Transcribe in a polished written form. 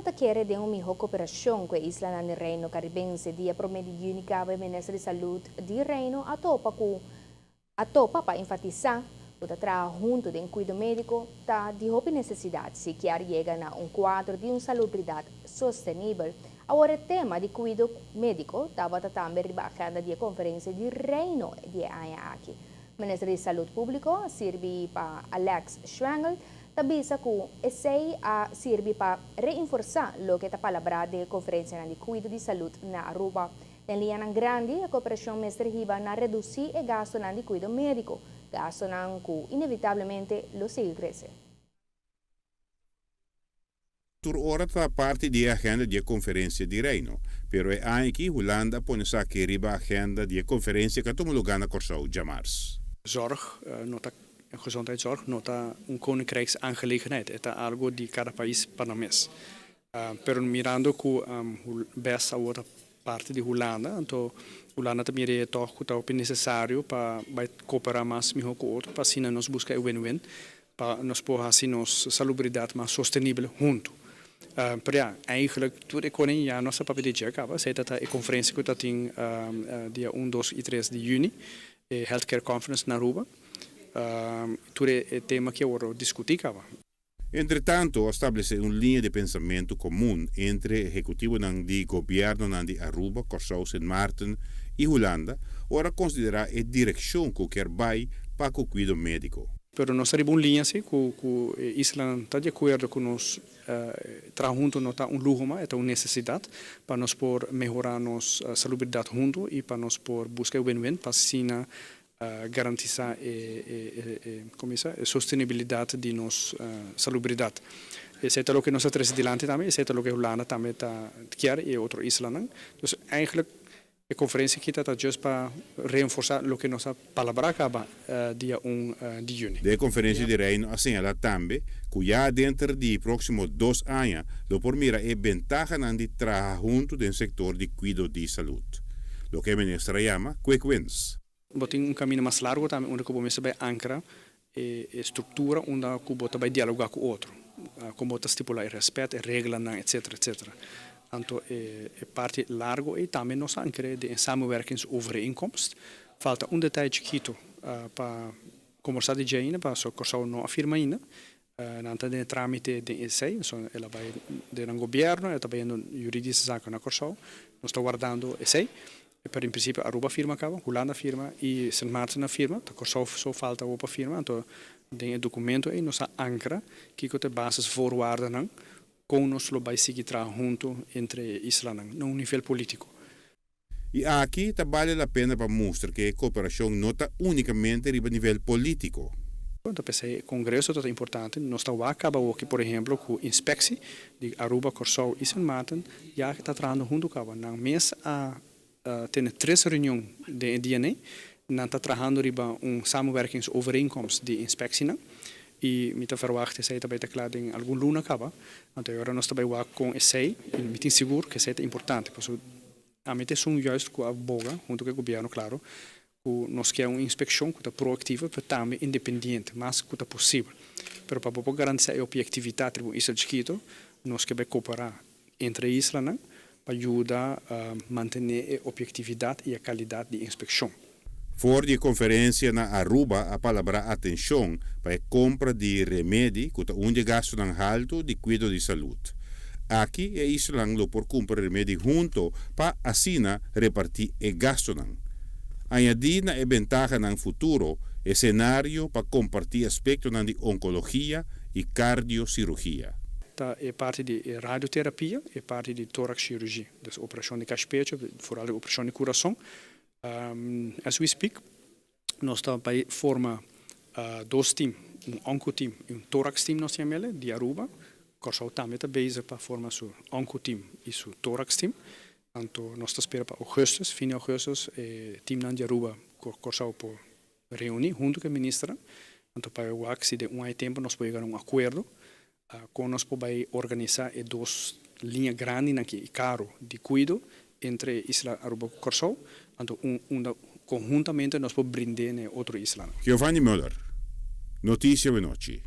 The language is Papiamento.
Gobierno ta kere den un miho cooperacion cu e islanan di Reino Caribense. Dia prome di juni caba e Minister di Salud di Reino a topa cu a topa pa enfatisa cu ta traha hunto den cuido medico ta di hopi necesidad si kier yega na un cuadro di un salubridad sostenibel. Awor e tema di cuido medico tabata tambe riba agenda di e conferencia di Reino di e aña aki. Minister di Salud Publico sirbi pa Alex Schwengle ta bisa cu esey a sirbi pa reinforsa loke ta palabra den e conferencianan di cuido di salud na Aruba. Den liñanan grandi, e cooperacion mester hiba na reduci e gastonan di cuido medico, gastonan cu inevitablemente lo sigui crece. Tur ora ta parti di e agenda di e Conferencia di Reino, pero e aña aki Hulanda a pone esaki riba agenda di e conferencia cu a tuma luga na Corsou djamars. Zorg no ta, gezondheidszorg no ta un koninkrijksaangelegenheid, e ta algo di kada pais pa nan mes. Pero mirando ku bes awor ta parti di Hulanda, anto Hulanda ta mira e tòg ku ta hopi nesesario pa bai koperá mas mihó ku otro pa asina nos buska e win-win pa nos por hasi nos salubridat mas sostenibel huntu. Pero ya, eigenlijk tur e konen ya nos a papia di dje kaba, esei ta ta e konferensia ku ta tin dia un, dos i tres di yüni, e Healthcare Conference na Aruba. Tur e tema aki a wòrdu diskutí kaba. Entretanto a stablesé un liña di pensamentu komun entre ehekutivonan di gobièrnunan di Aruba, Kòrsou, Sint Maarten i Hulanda ora konsiderá e direkshon ku kier bai pa ku kuido médiko. Pero nos ta riba un liña si ku ku e islanan ta di akuerdo ku nos traha huntu no ta un luho mas, e ta un nesesidat pa nos por mehorá nos salubridat huntu i pa nos por buska e win-win pa asina garantisá e como bisa e sostenibilidat di nos salubridat. Esei ta loke nos a trese dilanti tambe, esei ta loke Hulanda tambe ta kier i e otro islanan. Dus eigenlijk e konferensia aki ta ta just pa reenforsá loke nos a palabrá kaba dia un di yüni. Den e konferensia di Reino a señalá tambe ku ya denter di próksimo dos aña lo por mira e bentahanan di traha huntu den sektor di kuido di salud, loke e minister a yama quick wins. Bo tin un camino mas largo tambe unda cu bo mester bay ancra e structura unda cu bo ta bay dialoga cu otro, con bo ta stipula e respet, e reglanan, etcetera, etcetera. Anto e parti largo ey tambe nos a ancra den e samenwerkingsovereenkomst. Falta un detaye chikito pa combersa di dje ainda, pasobra Corsou no a firma ainda. Nan ta den e trámite den esei, so el a bai den nan gobièrnu, el ta bayendo juridische zaken na Kòrsou. Nos ta wardando esei, pero en prinsipio Aruba a firma kaba, Hulanda a firma i Sint Maarten a firma, ta Kòrsou so falta awor pa firma. Anto den e dokumento ei nos a ankra kiko ta e basisvoorwaardennan kon nos lo bai sigui traha huntu entre e islanan na un nivel polítiko. I aki ta bale la pena pa mustra ku e kooperashon no ta únikamente riba nivel polítiko. Ta p'esei e kongreso ta importante. Nos ta wak kaba awoki, por ehemplo, ku inspeksi di Aruba, Kòrsou i Sint Maarten ya ta trahando huntu kaba. Nan mes a tene tres reunion den e dianan. Nan ta trahando riba un samenwerkingsovereenkomst di inspeksinan i mi ta verwagt esei ta bai ta kla den algun luna kaba. Anto e ora nos ta bai wak kon esei i mi tin sigur ku esei ta importante pasobra Ami ta esun juist ku a boga, huntu ku e gobièrnu klaro, ku nos ke un inspekshon ku ta proaktivo pero tambe independiente, mas ku ta posibel. Pero pa bo por garantisá e obiektivitat riba un isla chikitu, nos ke bai koperá entre e islanan pa yuda mantené e obiektividat i e kalidat di inspekshon. For di e konferensia na Aruba a palabrá atenshon pa e kompra di remedi ku ta un di e gastunan haltu di kuido di salud. Aki e islanan lo por kumpra remedi hunto pa asina repartí e gastunan. Añadí na e bentahanan futuro e senario pa kompartí aspektonan di onkologia i kardiosirugia. Ta e parti di e radioterapia, e parti di toraxchirurgie, dus operashon di kashpecho, foral e operashon di kurason. As we speak, nos ta bai forma dos team, un onco team y un thorax team nos tin amele, di Aruba. Kòrsou tambe ta bezig pa forma su onco team y su thorax team. Anto nos ta spera pa augustus, fin di augustus, e teamnan di Aruba ku Kòrsou por reuni huntu ku e ministernan. Anto pa wak si den un aña tempu nos por yega na un akuerdo Kon nos por bai organisá e dos liña grandinan aki, e karo di kuido entre e isla Aruba ku Kòrsou, anto un unda konhuntamente nos por brind'é na e otro islanan. Giovanni Muller, Noticia Wenochi.